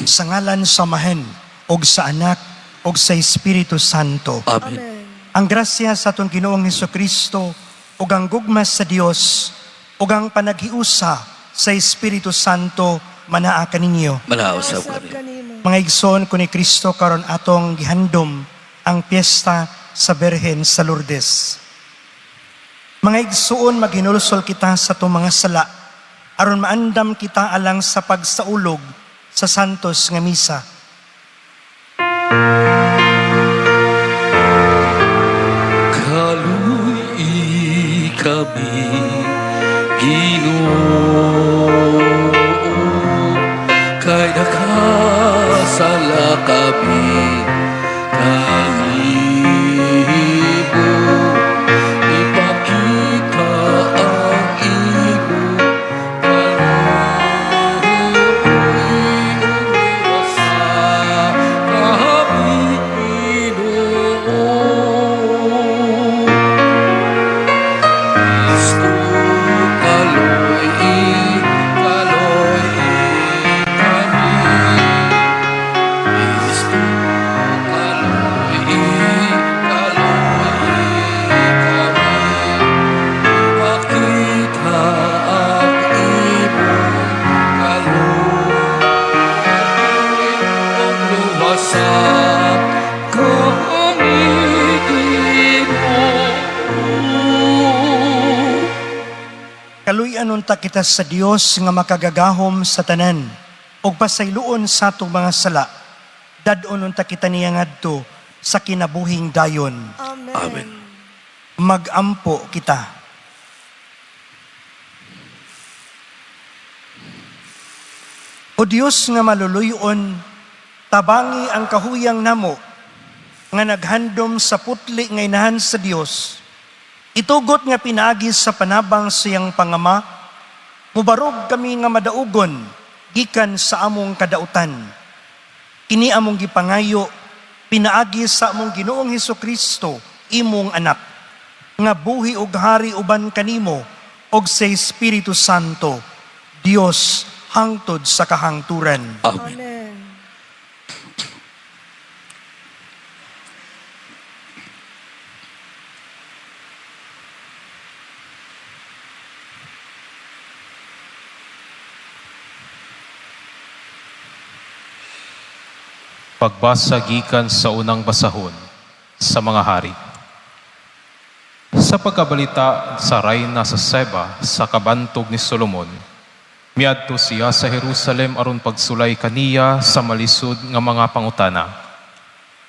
Sa ngalan sa Amahan, ug sa Anak, ug sa Espiritu Santo. Amen. Amen. Ang grasya sa atong Ginoong Hesukristo ug ang gugma sa Dios ug ang panaghiusa sa Espiritu Santo manaa kaninyo. Manausap Usab kami. kanimo. Mga igsoon kun ni Kristo karon atong gihandom ang piyesta sa Birhen sa Lourdes. Mga igsoon, maghinulsol kita sa atong mga sala aron maandam kita alang sa pagsaulog sa santos nga misa. Kaluy kami, Ginoo, kay nakasala kami kanimo. Ipakita ang imong kaluoy ug luwasa kami, Ginoo. Kristo, kaluy-i, kaluy-i kami. Kristo, kaluy-i, kaluy-i kami. Ipakita ang imong kaluoy ug luwasa kami, Ginoo. Kaluy-an unta kita sa Dios nga makagagahom sa tanan ug pasayloon sa atong mga sala. Dad-on unta kita niya ngadto sa kinabuhing dayon. Amen. Amen. Magampo kita. O Dios nga maluluyon, tabangi ang kahuyang namo nga naghandom sa putli nga inahan sa Dios. Itugot nga pinaagi sa panabang siyang pangama, mubarog kami nga madaugon gikan sa among kadautan. Kini among gipangayo pinaagi sa among Ginoong Hesukristo, imong anak, nga buhi og hari uban kanimo og sa Espiritu Santo, Dios hangtod sa kahangturan. Amen. Amen. Pagbasa gikan sa unang basahon sa mga hari. Sa pagkabalita sa rayna sa Seba sa kabantog ni Solomon, miadto siya sa Jerusalem aron pagsulay kaniya sa malisod nga mga pangutana.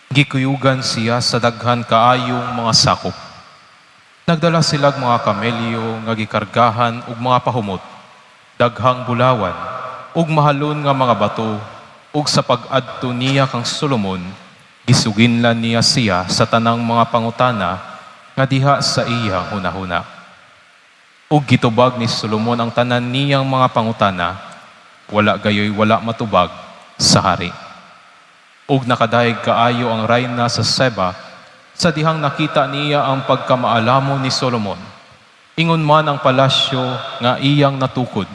Gikuyugan siya sa daghan kaayong mga sakop. Nagdala silag mga kamelyo nga gikargahan og mga pahumot, daghang bulawan, ug mahalon nga mga bato, ug sa pag-adto niya kang Solomon, gisuginlan niya siya sa tanang mga pangutana nga diha sa iyang hunahuna. Ug gitubag ni Solomon ang tanan niyang mga pangutana, wala gayoy wala matubag sa hari. Ug nakadayeg kaayo ang rayna sa Seba sa dihang nakita niya ang pagkamaalamon ni Solomon. Ingon man ang palasyo nga iyang natukod,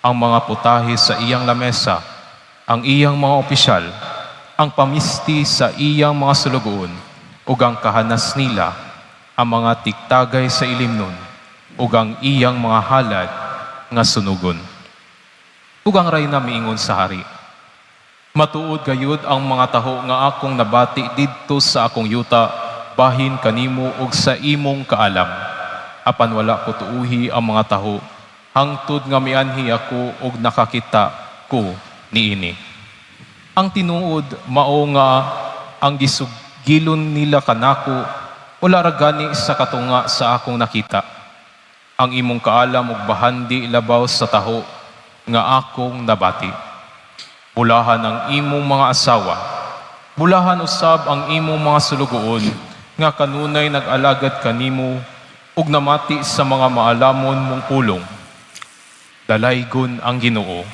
ang mga putahe sa iyang lamesa, ang iyang mga opisyal, ang pamisti sa iyang mga sulugoon, ug ang kahanas nila, ang mga tigtagay sa ilimnon, ug ang iyang mga halad nga sunugon. Ug ang rayna miingon sa hari, "Matuod gayud ang mga taho nga akong nabati didto sa akong yuta bahin kanimo ug sa imong kaalam. Apan wala ko tuuhi ang mga taho hangtod nga mianhi ako ug nakakita ko niini. Ang tinuod mao nga ang gisugilon nila kanako wala ra gani sa katunga sa akong nakita. Ang imong kaalam ug bahandi labaw sa taho nga akong nabati. Bulahan ang imong mga asawa. Bulahan usab ang imong mga sulugoon nga kanunay nag-alagad kanimo ug namati sa mga maalamon mong pulong. Dalaygon ang Ginoo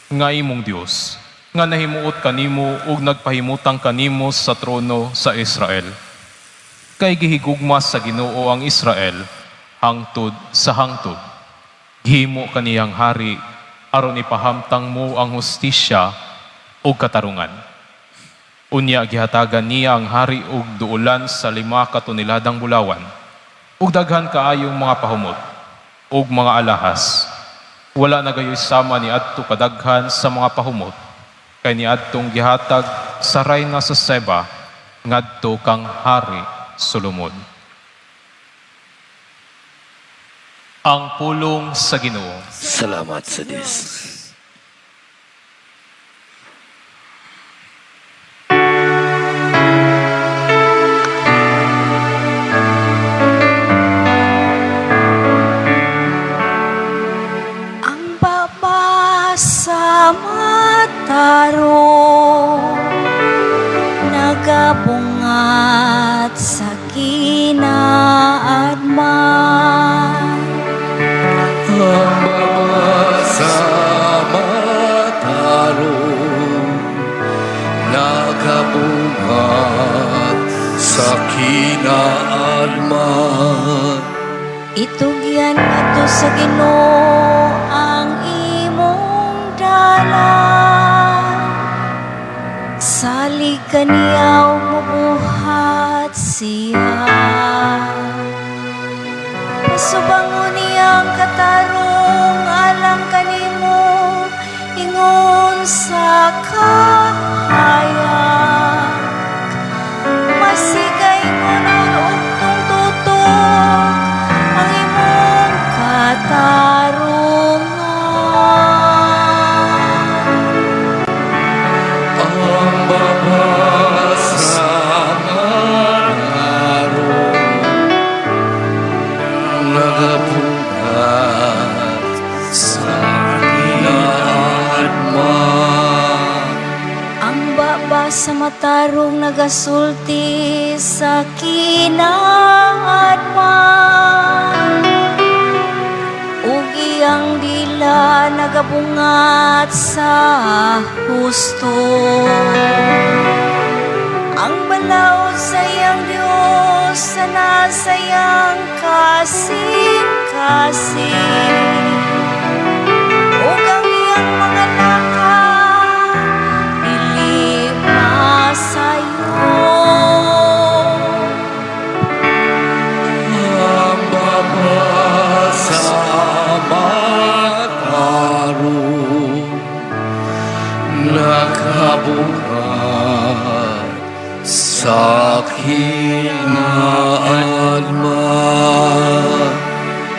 nga imong Dios nga nahimuot kanimo ug nagpahimutang kanimo sa trono sa Israel. Kay gihigugma sa Ginoo ang Israel hangtod sa hangtod. Gihimo kaniyang hari aron ipahamtang mo ang hustisya ug katarungan. Unya gihatagan niya ang hari og duolan sa 5 ka toneladang bulawan ug daghan kaayong mga pahumot ug mga alahas. Wala na gayoy sama ni adto kadaghan sa mga pahumot kay niadtong gihatag sa rayna sa Seba ngadto kang Hari Solomon. Ang pulong sa Ginoo. Salamat sa Diyos. Ang baba sa matarong nagabungat sa kinaadman. Ang baba sa matarong nakabungat sa kinaadman. Itugyan ngadto sa Ginoo ang imong dalan. Salig kaniya ug mubuhat siya. Pasubangon niya ang katarong alang kanimo ingon sa kahayag. Masigay ngunon og tungtutok ang imong katarungan. Ang baba sa matarong nagabungat sa kinaadman. Ang baba sa matarong nagasulti sa kinaadman ug iyang dila nagabungat sa husto. Ang balaod sa iyang Diyos sa nasa iyang kasing-kasing ug ang iyang mga laka dili masayo. Ang baba sa matarong nakabungat sa kinaadman.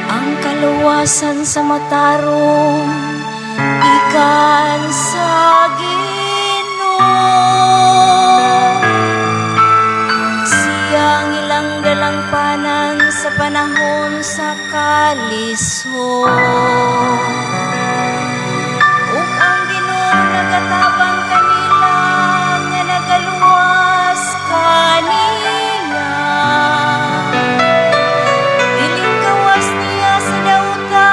Ang kaluwasan sa matarong ikan sa Ginoo. Siya ang ilang dalangpanan sa panahon sa kalisod. Ug ang Ginoo nagatabang kanila nga nagaluwas kaniya. Gilingkawas niya sa dauta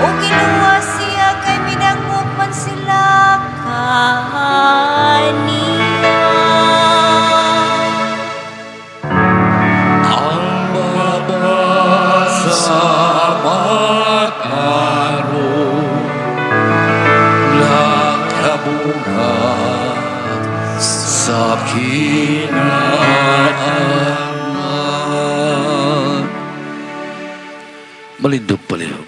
ug giluwas siya kay midangop man sila kaniya. Ang baba sa matarong nakabungat sa kinaadman. Malindog palihog.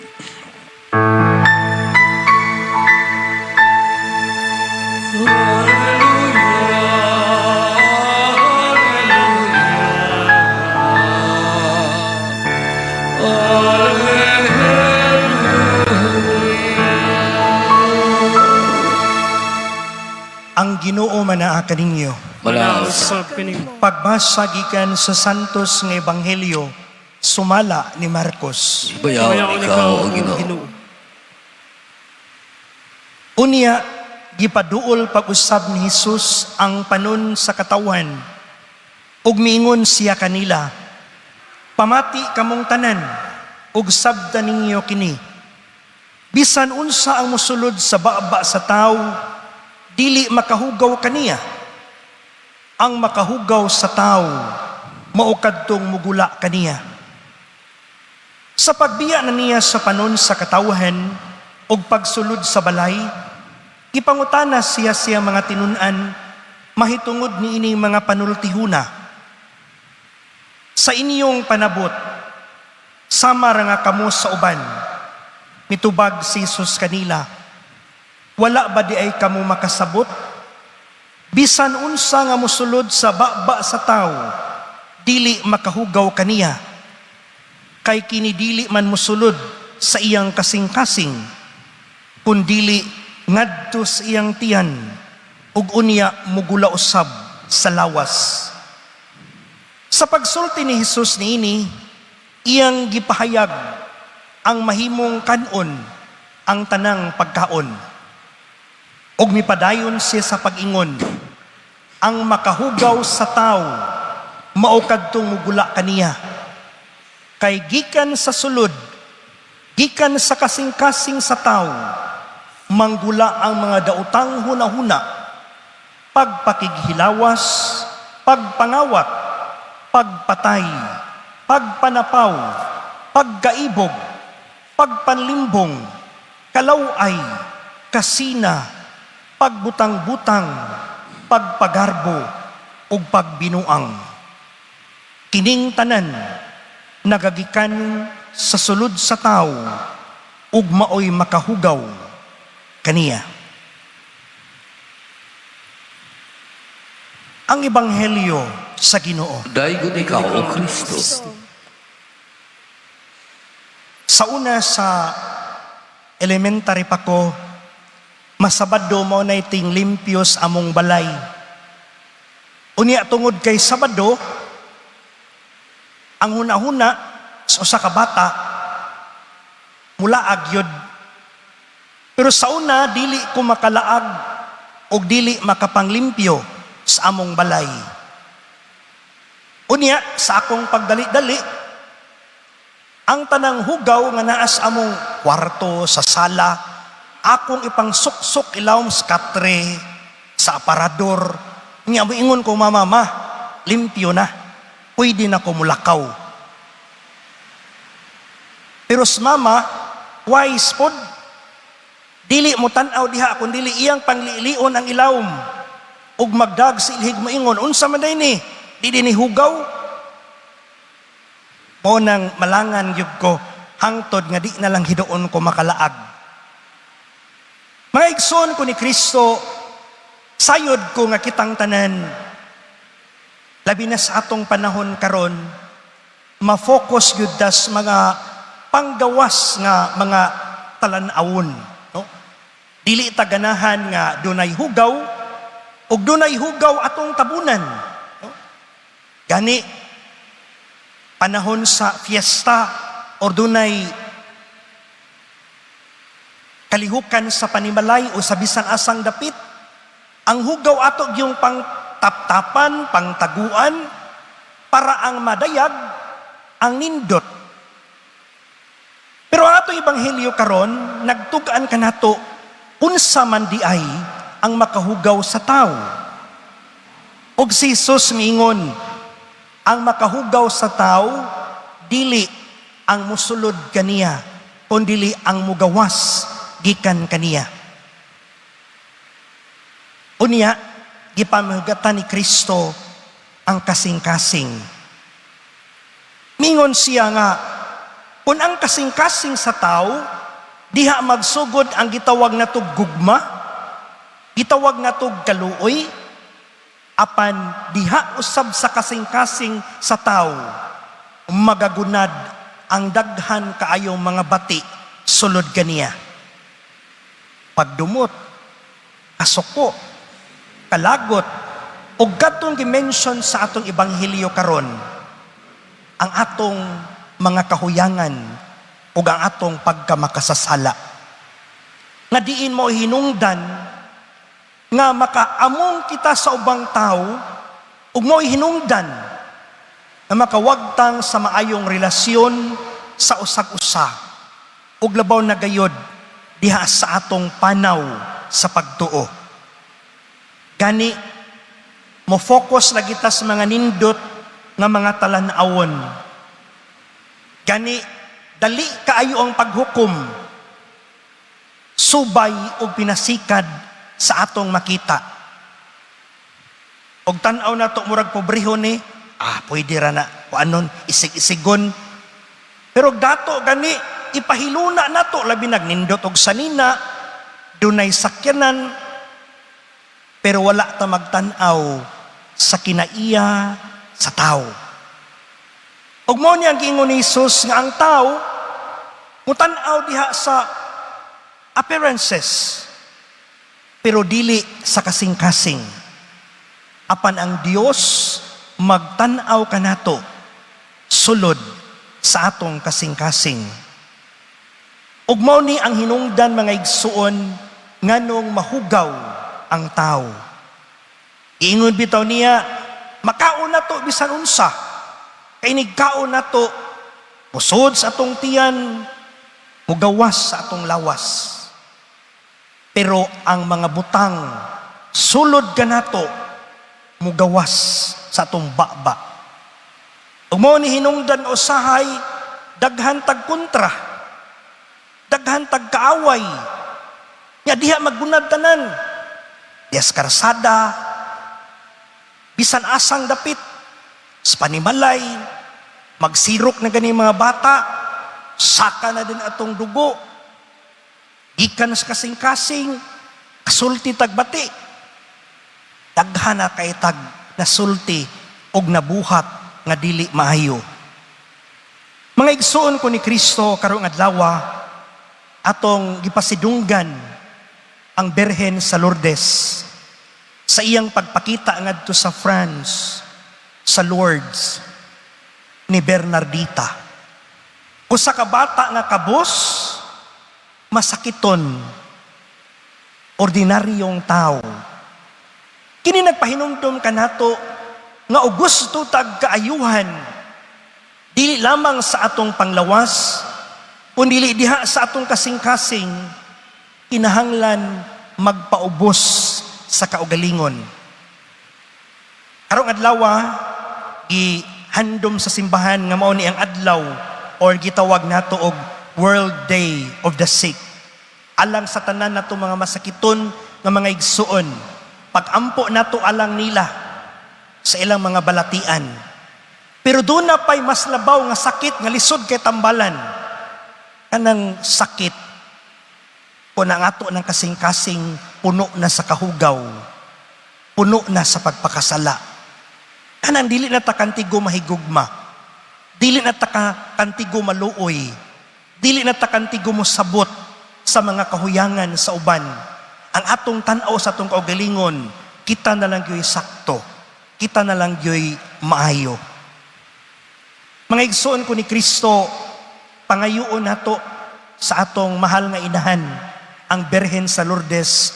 Ang Ginoo manaa kaninyo. Manaos. Usab kanimo. Pagbasa gikan sa Santos nga Ebanghelyo sumala ni Marcos. Bayaw Bayaw ikaw ang Ginoo. Unya gipaduol pag-usab ni Hesus ang panon sa katawan ug miingon siya kanila, "Pamati kamong tanan ug sabta ninyo kini. Bisan unsa ang mosulod sa baba sa tawo, dili makahugaw kaniya. Ang makahugaw sa tawo mao kadtong mugula kaniya." Sa pagbiya na niya sa panon sa katawhan ug pagsulod sa balay, Gipangutana siya sa iyang mga tinun-an mahitungod niining mga panultihuna. "Sa inyong panabot, sama ra nga kamo sa uban?" Mitubag si Jesus kanila, "Wala ba diay kamo makasabot? Bisan unsa nga mosulod sa baba sa tawo, dili makahugaw kaniya. Kay kini dili man mosulod sa iyang kasing-kasing, kundili ngadto sa iyang tiyan, ug unya mugula usab sa lawas." Sa pagsulti ni Jesus niini, iyang gipahayag ang mahimong kanon ang tanang pagkaon. Ug mipadayon siya sa pag-ingon, "Ang makahugaw sa tawo mao kadtong mugula kaniya. Kay gikan sa sulod, gikan sa kasing-kasing sa tawo, manggula ang mga daotang hunahuna, pagpakighilawas, pagpangawat, pagpatay, pagpanapaw, pagkaibog, pagpanlimbong, kalaway, kasina, pagbutang-butang, pagpagarbo, ug pagbinuang. Kining tanan nagagikan sa sulod sa tawo ug maoy makahugaw kaniya." Ang Ebanghelyo sa Ginoo. Daygon ikaw, O Kristo. Sa una, sa elementary pa ko, masabado mao na ting limpyo sa among balay. Unya tungod kay Sabado, ang hunahuna sa usa ka bata mulaag yun. Pero sa una, dili ko makalaag og dili makapanglimpyo sa among balay. Unya, sa akong pagdali-dali, ang tanang hugaw nga naa sa among kwarto, sa sala, akong ipangsuksok ilawom sa katre, sa aparador. Nga moingon ko, "Mama, ma, limpyo na. Pwede na ko mulakaw." Pero sa mama, wise pod, dili mo tan-aw diha kun dili iyang panglilion ang ilawom. Ug magdag sa ilhig moingon, "Unsa man day ni? Di ni hugaw?" Mao nang malangan gyud ko hangtod nga di na lang hiduon ko makalaag. Mga igsoon ko ni Kristo, sayod ko nga kitang tanan, labi na sa atong panahon karon, ma-focus gyud ta sa mga panggawas nga mga talan-awon, no? Dili ta ganahan nga dunay hugaw ug dunay hugaw atong tabunan, no? Gani panahon sa fiesta or dunay kalihukan sa panimalay o sa bisan asang dapit, ang hugaw ato yung pang taptapan, pangtaguan, para ang madayag ang nindot. Pero ang atong ebanghelyo karon nagtug-an kanato unsa man diay ang makahugaw sa tao. Og si Jesus miingon, ang makahugaw sa tao dili ang musulod kaniya, kundili ang mugawas gikan kaniya. Unya, gipamahugatan ni Kristo ang kasing-kasing. Mingon siya nga, kung ang kasing-kasing sa tao, diha magsugod ang gitawag natog gugma, gitawag natog kaluoy, apan diha usab sa kasing-kasing sa tao, magagunad ang daghan kaayong mga bati sulod kaniya. Pagdumot, kasuko, kalagot, ug katong gi-mention sa atong ebanghelyo karon, ang atong mga kahuyangan ug ang atong pagkamakasasala. Nga diin mo hinungdan nga makaamong kita sa ubang tao ug mo hinungdan na makawagtang sa maayong relasyon sa usag-usa ug labaw na gayod diha sa atong panaw sa pagtuo. Gani mo focus na kita sa mga nindot nga mga talan-awon. Gani dali kaayo ang paghukom subay og pinasikad sa atong makita. Og tan-aw nato murag pobrehon ni, pwede ra na kuanon, isig-isigon. Pero dato gani ipahiluna nato, labi nagnindot og sanina, dunay sakyanan, pero wala ta magtan-aw sa kinaiya sa tao. Ug mao ni ang giingon ni Jesus nga ang tao mutan-aw diha sa appearances pero dili sa kasing-kasing. Apan ang Dios magtan-aw kanato sulod sa atong kasing-kasing. Ug mao ni ang hinungdan, mga igsuon, nganong mahugaw ang tao. Giingon bitaw niya, makaon nato bisan unsa. Kay nigkaon nato, musod sa atong tiyan, mugawas sa atong lawas. Pero ang mga butang sulod kanato, mugawas sa atong baba. Ug mao ni hinungdan usahay daghan tag kontra, daghan tag kaaway. Nya diha maggunad tanan. Diha sa karsada, bisan asang dapit, sa panimalay, magsirok na gani mga bata, saka na din atong dugo, gikan sa kasing-kasing, kasulti tagbati, daghan na kay tag nasulti og nabuhat nga dili maayo. Mga igsuon ko ni Kristo, karong adlaw atong gipasidunggan ang Berhen sa Lourdes sa iyang pagpakita ngadto sa France, sa Lourdes ni Bernardita. Usa ka bata nga kabos, masakiton, ordinaryong tao. Kini nagpahinumdom kanato nga og gusto tag kaayuhan, dili lamang sa atong panglawas, kundi diha sa atong kasing-kasing, kinahanglan magpaubos sa kaugalingon. Karong adlaw, gihandom sa simbahan nga mao ni ang adlaw or gitawag nato og World Day of the Sick. Alang sa tanan nato mga masakiton nga mga igsuon, pagampo nato alang nila sa ilang mga balatian. Pero duna pay mas labaw nga sakit nga lisod kay tambalan. Kanang sakit kung ang ato ng kasing-kasing puno na sa kahugaw, puno na sa pagpakasala. Kanang dili na ta kantigo mahigugma, dili na ta kantigo maluoy, dili na ta kantigo mosabot sa mga kahuyangan sa uban. Ang atong tan-aw sa atong kaugalingon, kita na lang gyoy sakto, kita na lang gyoy maayo. Mga igsoon ko ni Kristo, pangayuon nato sa atong mahal nga inahan, ang Berhen sa Lourdes,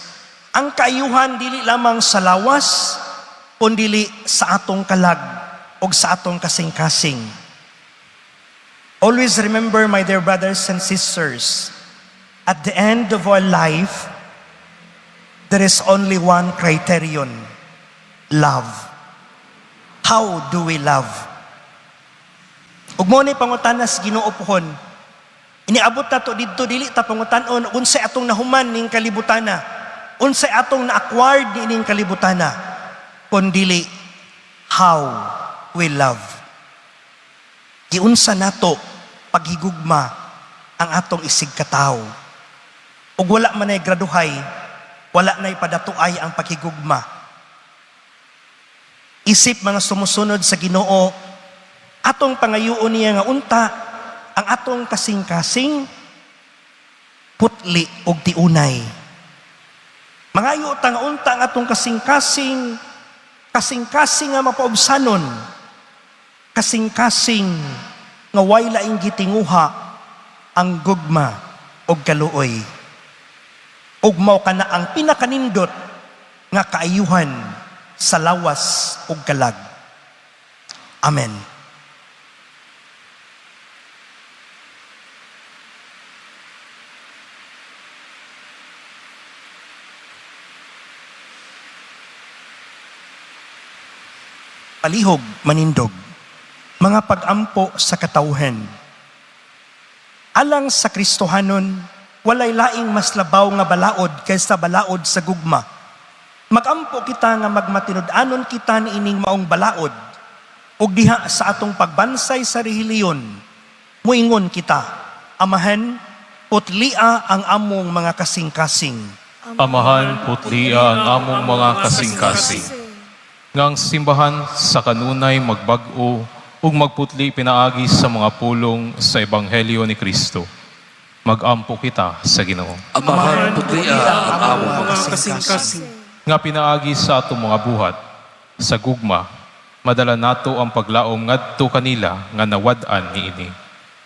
ang kaayuhan dili lamang sa lawas, kundili sa atong kalag o sa atong kasing-kasing. Always remember, my dear brothers and sisters, at the end of our life, there is only one criterion: love. How do we love? Ug mao ni pangutana sa Ginoo pohon. Iniabot na to didto, dili ta pangutan-on unsay atong nahuman ning kalibutana, unsay atong na-acquired niining kalibutana, kundili how we love. Giunsa nato paghigugma ang atong isig katawo. Ug wala man ay graduhay, wala na'y padatuay ang paghigugma. Isip mga sumusunod sa Ginoo, atong pangayuon niya nga unta ang atong kasing-kasing putli og tiunay. Mangayo ta nga unta ang atong kasing-kasing, kasing-kasing nga mapaubsanon, kasing-kasing nga way laing gitinguha ang gugma og kaluoy. Ug mao kana ang pinakanindot nga kaayuhan sa lawas ug kalag. Amen. Palihog manindog, mga pag-ampo sa katawhan. Alang sa Kristohanon, walay laing mas labaw nga balaod kaysa balaod sa gugma. Magampo kita nga magmatinud-anon kita niining maong balaod ug diha sa atong pagbansay sa relihiyon, muingon kita, Amahan, putlia ang among mga kasing-kasing. Amahan, putlia ang among mga kasing-kasing. Nga ang simbahan sa kanunay magbag-o ug magputli pinaagi sa mga pulong sa Ebanghelyo ni Kristo. Magampo kita sa Ginoo. Amahan, putlia ang among mga kasing-kasing. Nga pinaagi sa atong mga buhat, sa gugma, madala nato ang paglaom ngadto kanila nga nawad-an niini.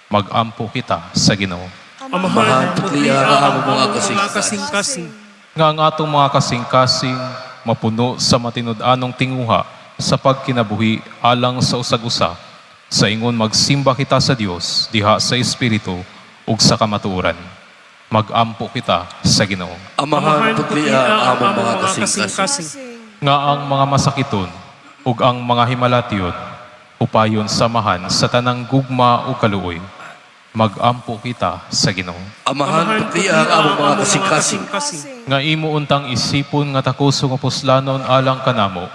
Magampo kita sa Ginoo. Amahan, putlia ang among mga kasing-kasing. Nga ang atong mga kasing-kasing mapuno sa matinud-anong tinguha sa pagkinabuhi alang sa usag-usa, sa ingon magsimba kita sa Dios diha sa Espiritu ug sa kamatuoran. Magampo kita sa Ginoo. Amahan, putlia ang among mga kasing-kasing. Nga ang mga masakiton ug ang mga himalation upayon samahan sa tanang gugma ug kaluoy. Magampo kita sa Ginoo. Amahan, putlia ang among mga kasing-kasing. Nga imo untang isipon nga takuso nga puslanon alang kanamo,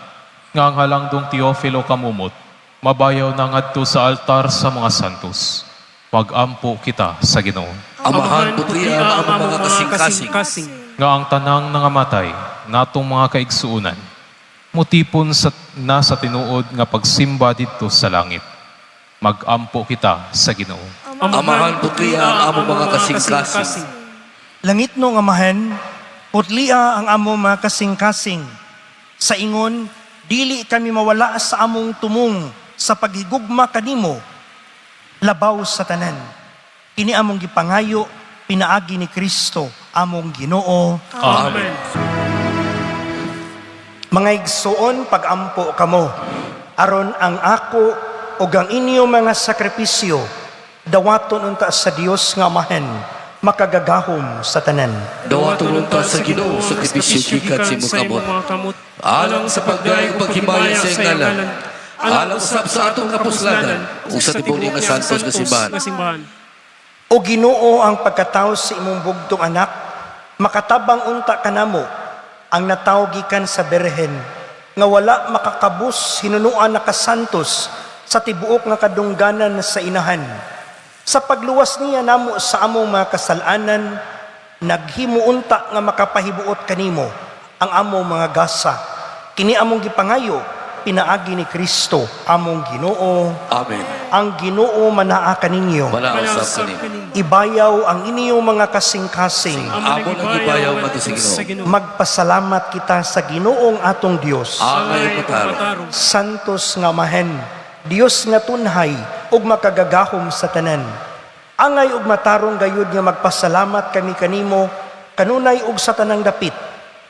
nga ang halangdong Teofilo kamumot, mabayaw na ngadto sa altar sa mga santos. Magampo kita sa Ginoo. Amahan, putlia ang among mga kasing-kasing. Nga ang tanang nangamatay natong mga kaigsuonan, mutipon sa, na sa tinuod nga pagsimba didto sa langit. Magampo kita sa Ginoo. Amahan, putlia ang among mga kasing-kasing. Langit no nga Amahan, putlia ang among mga kasing-kasing. Sa ingon, dili kami mawala sa among tumong sa paghigugma kanimo, labaw sa tanan. Kini among gipangayo, pinaagi ni Kristo, among Ginoo. Amen. Mga igsoon, pagampo kamo, aron ang ako ug ang inyo mga sakripisyo, dawaton unta sa Dios nga Amahan, makagagahom sa tanan. Dawaton unta sa Ginoo sakripisyo gikan sa imong kamot. Alang sa pagdayeg ug paghimaya sa iyang ngalan. Alang usab sa atong kapuslanan ug sa tibuok nga santos nga simbahan. O Ginoo ang pagkatawo sa imong bugtong anak, makatabang unta kanamo ang natawo gikan sa berhen nga wala makakabus hinunuan na kasantos sa tibuok nga kadungganan sa inahan. Sa pagluwas niya namo sa among mga kasalanan, naghimo unta nga makapahibuot kanimo ang among mga gasa. Kini among gipangayo pinaagi ni Kristo among Ginoo. Amen. Ang Ginoo manaa kaninyo. Wala usab kanimo. Ibayaw ang inyong mga kasing-kasing. Amo nang ibayaw ngadto sa Ginoo. Magpasalamat kita sa Ginoong atong Dios. Angay ug matarong. Santos nga Amahen, Dios nga tunhay ug makagagahom sa tanan. Angay ug matarong gayud nga magpasalamat kami kanimo kanunay ug sa tanang dapit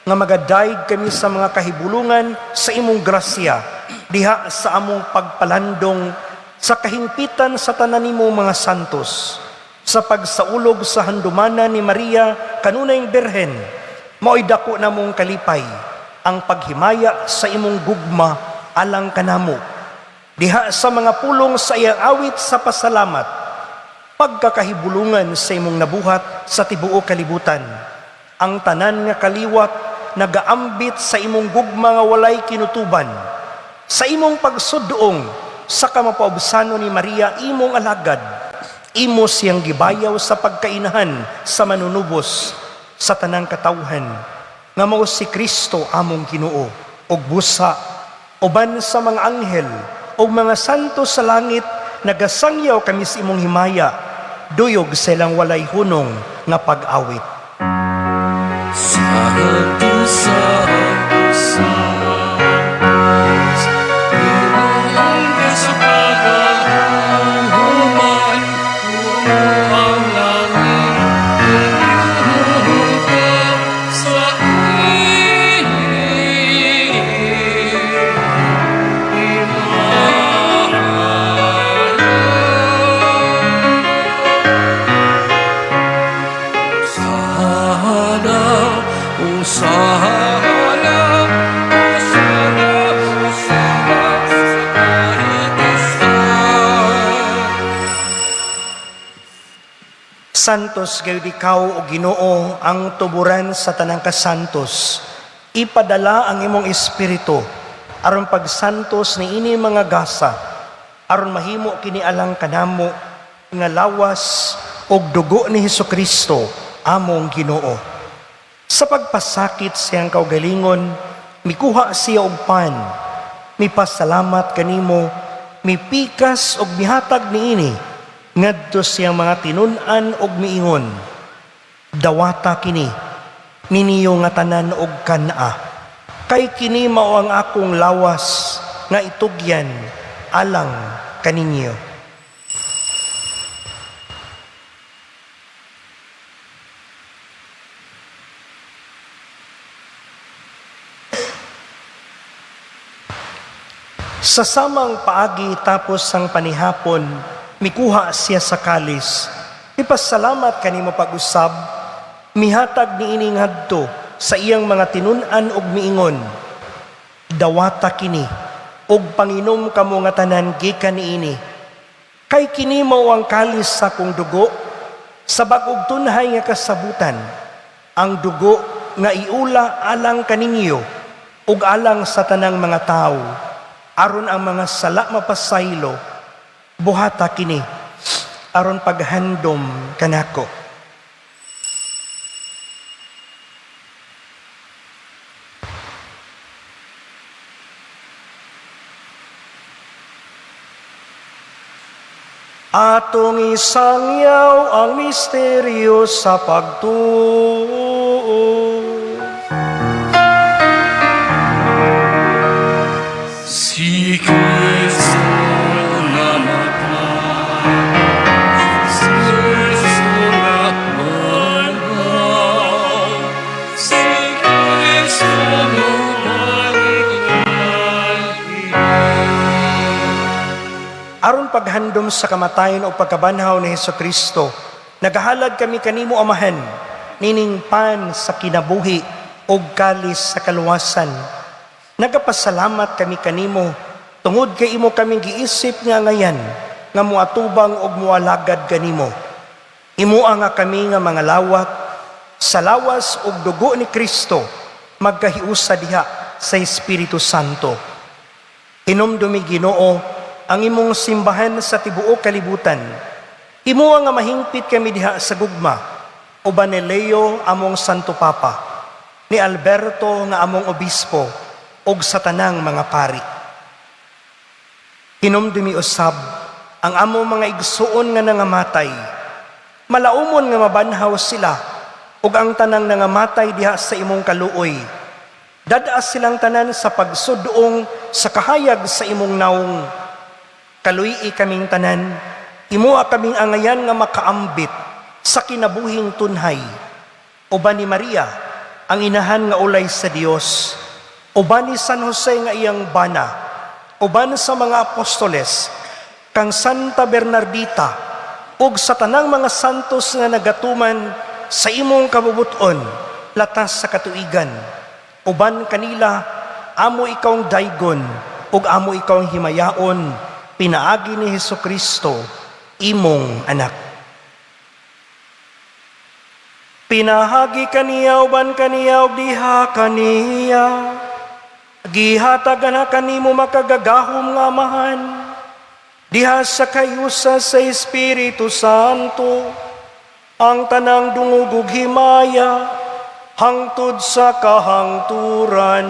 nga magadayeg kami sa mga kahibulungan sa imong grasya diha sa among pagpalandong sa kahingpitan sa tanan nimo mga santos sa pagsaulog sa handumanan ni Maria kanunayng Birhen. Mao'y dako namong kalipay ang paghimaya sa imong gugma alang kanamo diha sa mga pulong sa iyang awit sa pasalamat, pagkakahibulungan sa imong nabuhat sa tibuok kalibutan. Ang tanan nga kaliwat nagaambit sa imong gugma nga walay kinutuban, sa imong pagsudoong sa kamapaubsano ni Maria imong alagad, imo siyang gibayaw sa pagkainahan sa manunubos sa tanang katawhan nga mao si Kristo among Ginoo. Ug busa uban sa mga anghel ug mga santo sa langit, nagasangyaw kami sa imong himaya duyog sa ilang walay hunong nga pag-awit. Santo, Santo, Santo, Ginoong Diyos sa pagkahuman, puno ang langit, ug sa Sana, o sana, o sana, o sana, sa kahitasan. Santos gayud ikaw o Ginoo, ang tuburan sa tanang kasantos. Ipadala ang imong espiritu aron pagsantos niini mga gasa, aron mahimo kini alang kanamo nga lawas ug dugo ni Hesukristo among Ginoo. Sa pagpasakit siyang kaugalingon, mikuha siya og pan, mipasalamat kanimo, mipikas ug mihatag niini ngadto siyang mga tinun-an ug miingon, "Dawata kini ninyo nga tanan og kan-a, kay kini mao ang akong lawas nga itugyan alang kaninyo." Sa samang paagi, tapos sang panihapon, mikuha siya sa kalis. Ipasalamat kanimo pag-usab, mihatag niini ngadto sa iyang mga tinun-an ug miingon, "Dawata kini ug panginom kamo nga tanan gikan niini. Kay kini mao ang kalis sa akong dugo sa bag-ug tunhay nga kasabutan, ang dugo nga iula alang kaninyo ug alang sa tanang mga tawo aron ang mga sala mapasaylo. Buhata kini aron paghandom kanako." Atong isangyaw ang misteryo sa pagtuo. Si Kristo namatay, si Kristo nabanhaw, si Kristo bumalik. Aron paghandom sa kamatayon o pagkabanhaw ni Hesukristo, nagahalad kami kanimo, Amahan, nining pan sa kinabuhi ug kalis sa kaluwasan. Nagapasalamat kami kanimo tungod kay imo kaming giisip nga ngayan nga moatubang ug moalagad kanimo. Imoa nga kami nga mga lawat sa lawas ug dugo ni Kristo magkahiusa diha sa Espiritu Santo. Hinumdumi, Ginoo, ang imong simbahan sa tibuok kalibutan. Himoa nga mahingpit kami diha sa gugma uban ni Leo among Santo Papa, ni Alberto nga among obispo ug sa tanang mga pari. Hinumdumi usab ang among mga igsuon nga nangamatay. Malaumon nga mabanhaw sila ug ang tanang nangamatay diha sa imong kaluoy. Dad-a silang tanan sa pagsudong sa kahayag sa imong naong. Kaluy-i kaming tanan, himoa kaming angayan nga makaambit sa kinabuhing tunhay. Uban ni Maria, ang inahan nga ulay sa Dios, uban ni San Jose nga iyang bana, uban sa mga apostoles, kang Santa Bernardita, ug sa tanang mga santos nga nagatuman sa imong kabubuton, latas sa katuigan. Uban kanila, amo ikawng daygon, ug amo ikawng himayaon, pinaagi ni Hesukristo, imong anak. Pinahagi kaniya, uban kaniya ug diha kaniya, gihatag na kanimo makagagahom nga Amahan, diha sa kahiusa sa Espiritu Santo, ang tanang dungog ug himaya hangtod sa kahangturan.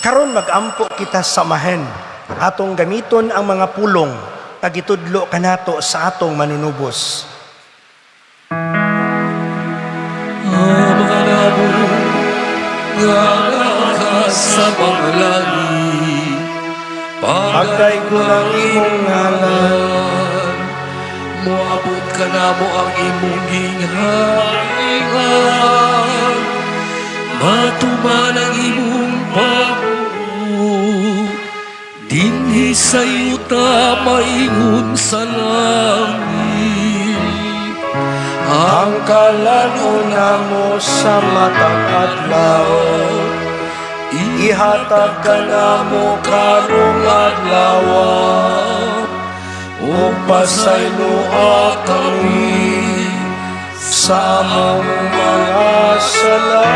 Karon magampo kita sa Amahan. Atong gamiton ang mga pulong nga gitudlo kanato sa atong manunubos. Ama namo nga naa ka sa mga langit, Pagdaygon ang imong ngalan. Moabot kanamo ang imong gingharian. Matuman ang imong pabuot dinhi sa yuta maingon sa langit. Ang kalan-on namo sa matag adlaw, ihatag kanamo karong adlaw, ug pasayloa kami sa among mga sala,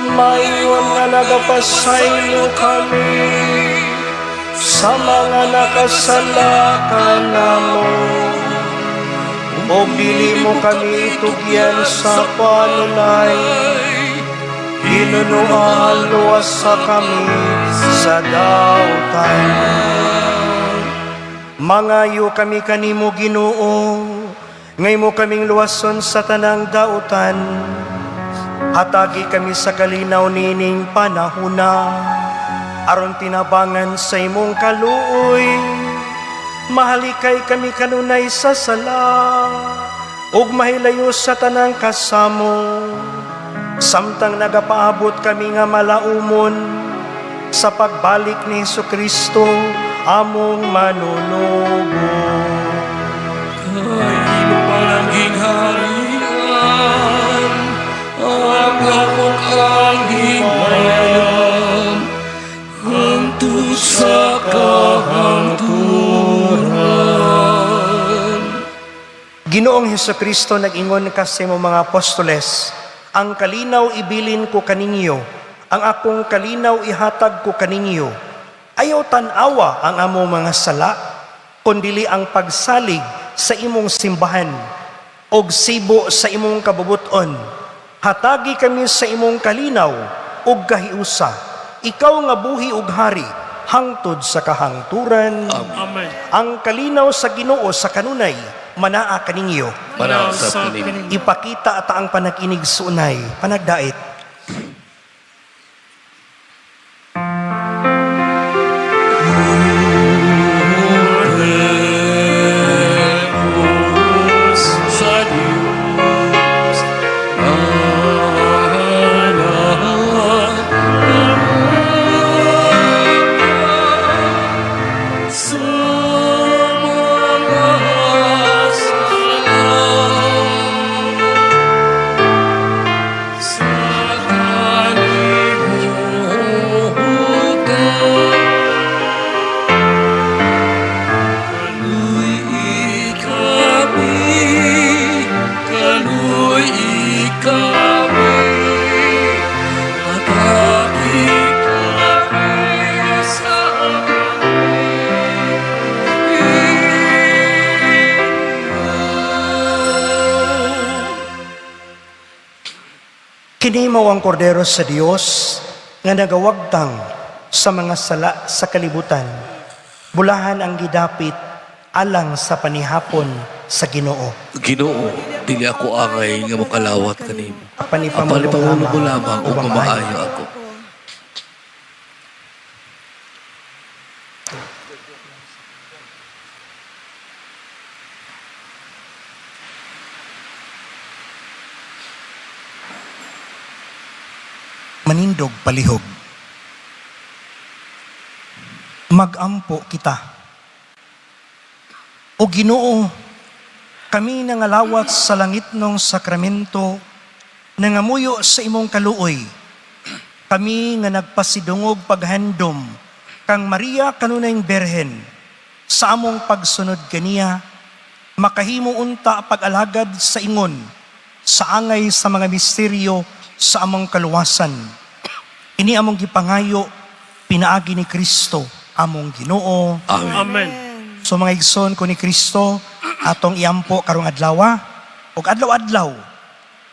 maingon nga nagapasaylo kami sa mga nakasala kanamo. Ug dili mo kami itugyan sa panulay, hinunoa luwasa kami sa dautan. Mangayo kami kanimo, Ginoo, nga imo kaming luwason sa tanang dautan. Hatagi kami sa kalinaw nining panahuna, aron tinabangan sa imong kaluoy, mahalikay kami kanunay sa sala ug mahilayo sa tanang kasamo, samtang nagapaabot kami nga malaumon sa pagbalik ni Hesus Kristo, among Manunubos. Kay imo man ang gingharian, ang gahom ug ang himaya, hangtod sa kahangturan. Ginoong Hesus Kristo, nag-ingon ka sa imong mga apostoles, "Ang kalinaw ibilin ko kaninyo, ang akong kalinaw ihatag ko kaninyo." Ayaw tan-awa ang among mga sala, kundili ang pagsalig sa imong simbahan, og sibo sa imong kabubuton. Hatagi kami sa imong kalinaw ug kahiusa. Ikaw nga buhi ug hari hangtod sa kahangturan. Amen. Ang kalinaw sa Ginoo sa kanunay manaa kaninyo. Manaa sab kanimo. Ipakita ata ang panag-inigsuonay, panagdait. Sa Diyos, sa mga sala, sa kalibutan. Kaluy-i kami, kaluy-i kami, hatagi kami sa kalinaw. Kini mao ang Kordero sa Dios nga nagawagtang sa mga sala sa kalibutan. Bulahan ang gidapit alang sa panihapon sa Ginoo. Ginoo, dili ako angay nga mokalawat kanimo. Apan Apan ipamulong ipamulong ko lamang ug ug mamaayo ako. Manindog palihog. Magampo kita. O Ginoo, kami nangalawat sa langitnong sakramento, nangamuyo sa imong kaluoy. Kami nga nagpasidungog paghandom kang Maria kanunayng Berhen, sa among pagsunod kaniya, makahimo unta pag-alagad sa ingon sa angay sa mga misteryo sa among kaluwasan. Ini among gipangayo pinaagi ni Kristo among Ginoo. Amen. Amen. So mga igsoon ko ni Kristo, atong iampo karong adlaw ug adlaw-adlaw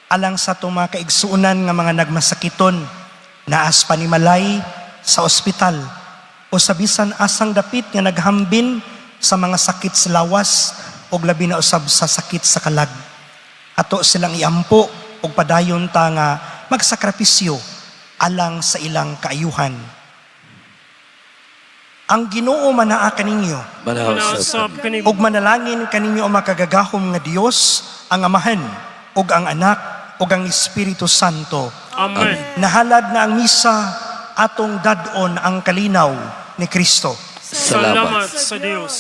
alang sa atong mga kaigsuonan nga mga nagmasakiton, naas panimalay sa ospital o sa bisan asang dapit nga naghambin sa mga sakit sa lawas o labi na usab sa sakit sa kalag. Ato silang iampo ug padayon ta nga magsakripisyo alang sa ilang kaayuhan. Ang Ginoo manaa kaninyo Manaa Manaa sab sab kanimo. ug manalangin kaninyo ang makagagahom nga Dios, ang Amahan ug ang Anak ug ang Espiritu Santo. Amen. Nahalad na ang misa, atong dad-on ang kalinaw ni Kristo. Salamat. Salamat sa Dios.